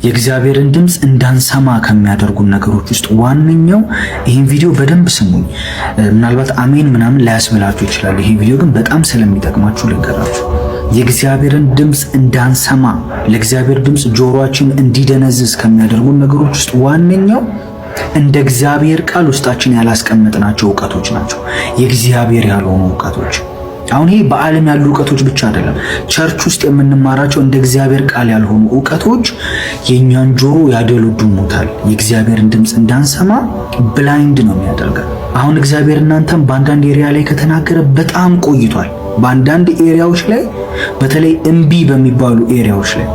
የእግዚአብሔርን ድምፅ እንዳንሰማ ከሚያደርጉን ነገሮች ውስጥ ዋነኛው፣ ይህን ቪዲዮ በደንብ ስሙኝ። ምናልባት አሜን ምናምን ላያስብላችሁ ይችላል። ይህ ቪዲዮ ግን በጣም ስለሚጠቅማችሁ ልንገራችሁ። የእግዚአብሔርን ድምፅ እንዳንሰማ፣ ለእግዚአብሔር ድምፅ ጆሮአችን እንዲደነዝዝ ከሚያደርጉን ነገሮች ውስጥ ዋነኛው እንደ እግዚአብሔር ቃል ውስጣችን ያላስቀመጥናቸው እውቀቶች ናቸው። የእግዚአብሔር ያልሆኑ እውቀቶች። አሁን ይሄ በዓለም ያሉ እውቀቶች ብቻ አይደለም። Church ውስጥ የምንማራቸው እንደ እግዚአብሔር ቃል ያልሆኑ እውቀቶች የእኛን ጆሮ ያደለድሙታል። የእግዚአብሔርን ድምፅ እንዳንሰማ blind ነው የሚያደርገን። አሁን እግዚአብሔር እናንተም በአንዳንድ area ላይ ከተናገረ በጣም ቆይቷል። በአንዳንድ area ዎች ላይ፣ በተለይ እምቢ በሚባሉ area ዎች ላይ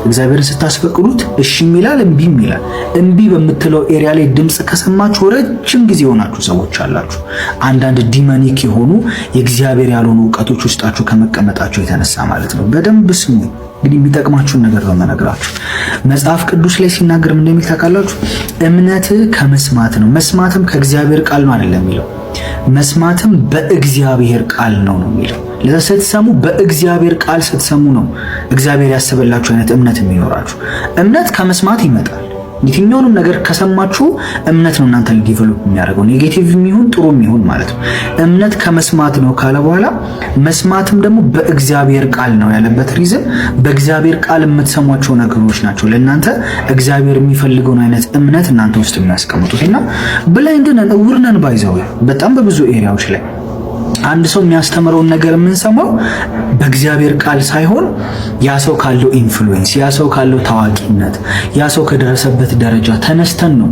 እግዚአብሔርን ስታስፈቅዱት እሺም ይላል፣ እምቢም ይላል። እምቢ በምትለው area ላይ ድምፅ ከሰማችሁ ረጅም ጊዜ የሆናችሁ ሰዎች አላችሁ። አንዳንድ demonic የሆኑ፣ የእግዚአብሔር ያልሆኑ እውቀቶች ውስጣችሁ ከመቀመጣቸው የተነሳ ማለት ነው። በደንብ ስሙ። እንግዲህ የሚጠቅማችሁን ነገር ነው የምነግራችሁ። መጽሐፍ ቅዱስ ላይ ሲናገር ምን እንደሚል ታውቃላችሁ? እምነት ከመስማት ነው፣ መስማትም ከእግዚአብሔር ቃል ነው አይደለም የሚለው፣ መስማትም በእግዚአብሔር ቃል ነው ነው የሚለው። ለዛ ስትሰሙ፣ በእግዚአብሔር ቃል ስትሰሙ ነው እግዚአብሔር ያሰበላችሁ አይነት እምነት የሚኖራችሁ። እምነት ከመስማት ይመጣል። የትኛውንም ነገር ከሰማችሁ እምነት ነው እናንተ develop የሚያደርገው፣ negative የሚሆን ጥሩ የሚሆን ማለት ነው። እምነት ከመስማት ነው ካለ በኋላ መስማትም ደግሞ በእግዚአብሔር ቃል ነው ያለበት reason በእግዚአብሔር ቃል የምትሰሟቸው ነገሮች ናቸው ለእናንተ እግዚአብሔር የሚፈልገውን አይነት እምነት እናንተ ውስጥ የሚያስቀምጡት። እና blind ነን፣ እውር ነን by the way። በጣም በብዙ area ዎች ላይ አንድ ሰው የሚያስተምረውን ነገር የምንሰማው በእግዚአብሔር ቃል ሳይሆን ያ ሰው ካለው influence፣ ያ ሰው ካለው ታዋቂነት፣ ያ ሰው ከደረሰበት ደረጃ ተነስተን ነው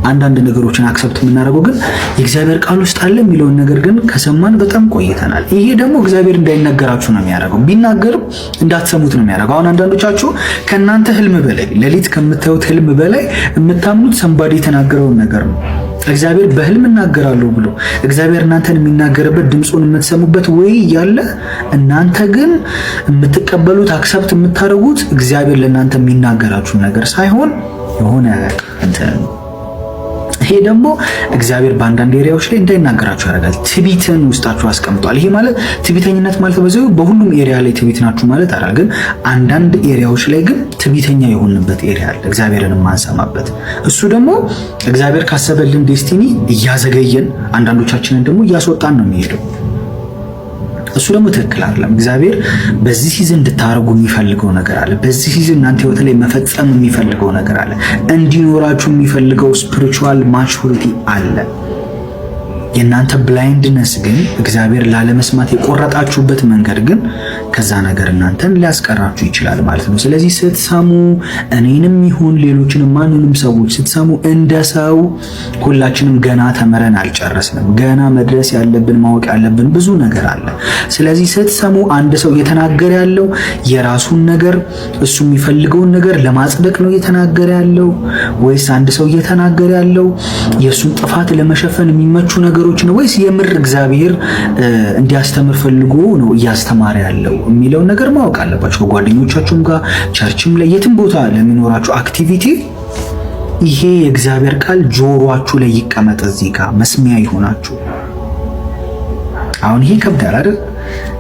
አንዳንድ ነገሮችን accept የምናደርገው። ግን የእግዚአብሔር ቃል ውስጥ አለ የሚለውን ነገር ግን ከሰማን በጣም ቆይተናል። ይሄ ደግሞ እግዚአብሔር እንዳይናገራችሁ ነው የሚያደርገው። ቢናገርም እንዳትሰሙት ነው የሚያደርገው። አሁን አንዳንዶቻችሁ ከእናንተ ህልም በላይ፣ ሌሊት ከምታዩት ህልም በላይ የምታምኑት somebody የተናገረውን ነገር ነው። እግዚአብሔር በህልም እናገራለሁ ብሎ እግዚአብሔር እናንተን የሚናገርበት፣ ድምፁን የምትሰሙበት way እያለ እናንተ ግን የምትቀበሉት፣ accept የምታደርጉት እግዚአብሔር ለእናንተ የሚናገራችሁ ነገር ሳይሆን የሆነ እንትን። ይሄ ደግሞ እግዚአብሔር በአንዳንድ area ዎች ላይ እንዳይናገራችሁ ያደርጋል። ትቢትን ውስጣችሁ አስቀምጧል። ይሄ ማለት ትቢተኝነት ማለት በዚህ በሁሉም area ላይ ትቢት ናችሁ ማለት አይደል። ግን አንዳንድ area ዎች ላይ ግን ትቢተኛ የሆንበት area አለ፣ እግዚአብሔርን የማንሰማበት። እሱ ደግሞ እግዚአብሔር ካሰበልን destiny እያዘገየን፣ አንዳንዶቻችንን ደግሞ እያስወጣን ነው የሚሄደው። እሱ ደግሞ ትክክል አይደለም። እግዚአብሔር በዚህ season እንድታደርጉ የሚፈልገው ነገር አለ። በዚህ season እናንተ ህይወት ላይ መፈጸም የሚፈልገው ነገር አለ። እንዲኖራችሁ የሚፈልገው spiritual maturity አለ። የእናንተ blindness ግን፣ እግዚአብሔር ላለመስማት የቆረጣችሁበት መንገድ ግን ከዛ ነገር እናንተን ሊያስቀራችሁ ይችላል ማለት ነው። ስለዚህ ስትሰሙ፣ እኔንም ይሁን ሌሎችንም ማንንም ሰዎች ስትሰሙ፣ እንደ ሰው ሁላችንም ገና ተምረን አልጨረስንም። ገና መድረስ ያለብን፣ ማወቅ ያለብን ብዙ ነገር አለ። ስለዚህ ስትሰሙ አንድ ሰው እየተናገረ ያለው የራሱን ነገር፣ እሱ የሚፈልገውን ነገር ለማጽደቅ ነው እየተናገረ ያለው ወይስ አንድ ሰው እየተናገረ ያለው የእሱን ጥፋት ለመሸፈን የሚመቹ ነገሮች ነው ወይስ የምር እግዚአብሔር እንዲያስተምር ፈልጎ ነው እያስተማረ ያለው የሚለውን ነገር ማወቅ አለባችሁ። ከጓደኞቻችሁም ጋር፣ church ም ላይ፣ የትም ቦታ ለሚኖራችሁ activity ይሄ የእግዚአብሔር ቃል ጆሮአችሁ ላይ ይቀመጥ፣ እዚህ ጋር መስሚያ ይሆናችሁ። አሁን ይሄ ይከብዳል አይደል?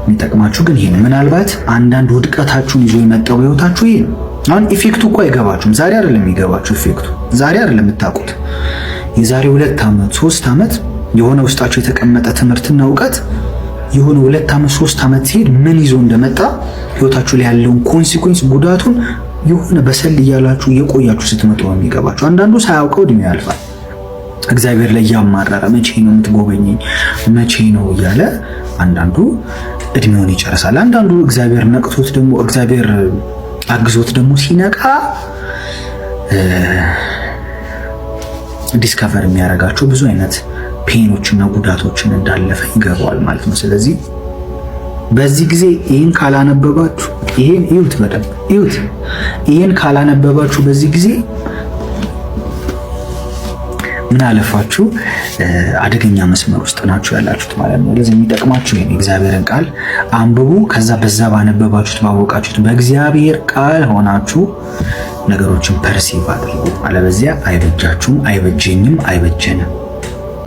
የሚጠቅማችሁ ግን ይሄ ነው። ምናልባት አንዳንድ ውድቀታችሁን ይዞ የመጣው በህይወታችሁ ይሄ ነው። አሁን effect ኡ እኮ አይገባችሁም። ዛሬ አይደለም የሚገባችሁ effect ኡ፣ ዛሬ አይደለም የምታውቁት። የዛሬ 2 ዓመት፣ 3 ዓመት የሆነ ውስጣችሁ የተቀመጠ ትምህርትና እውቀት የሆነ 2 ዓመት፣ 3 ዓመት ሲሄድ ምን ይዞ እንደመጣ፣ ህይወታችሁ ላይ ያለውን consequence፣ ጉዳቱን የሆነ በሰል እያላችሁ እየቆያችሁ ስትመጡ ነው የሚገባችሁ። አንዳንዱ ሳያውቀው እድሜው ያልፋል። እግዚአብሔር ላይ እያማረረ መቼ ነው የምትጎበኘኝ፣ መቼ ነው እያለ አንዳንዱ እድሜውን ይጨርሳል። አንዳንዱ እግዚአብሔር ነቅቶት ደግሞ፣ እግዚአብሔር አግዞት ደግሞ ሲነቃ discover የሚያደርጋቸው ብዙ አይነት pain ኦችና ጉዳቶችን እንዳለፈ ይገባዋል ማለት ነው። ስለዚህ በዚህ ጊዜ ይህን ካላነበባችሁ፣ ይሄን እዩት፣ በደንብ እዩት። ይህን ካላነበባችሁ በዚህ ጊዜ ምን አለፋችሁ አደገኛ መስመር ውስጥ ናችሁ ያላችሁት ማለት ነው። ለዚህ የሚጠቅማችሁ ይሄን የእግዚአብሔርን ቃል አንብቡ። ከዛ በዛ ባነበባችሁት፣ ባወቃችሁት በእግዚአብሔር ቃል ሆናችሁ ነገሮችን perceive አድርጉ። አለበዚያ አይበጃችሁም፣ አይበጀኝም፣ አይበጀንም።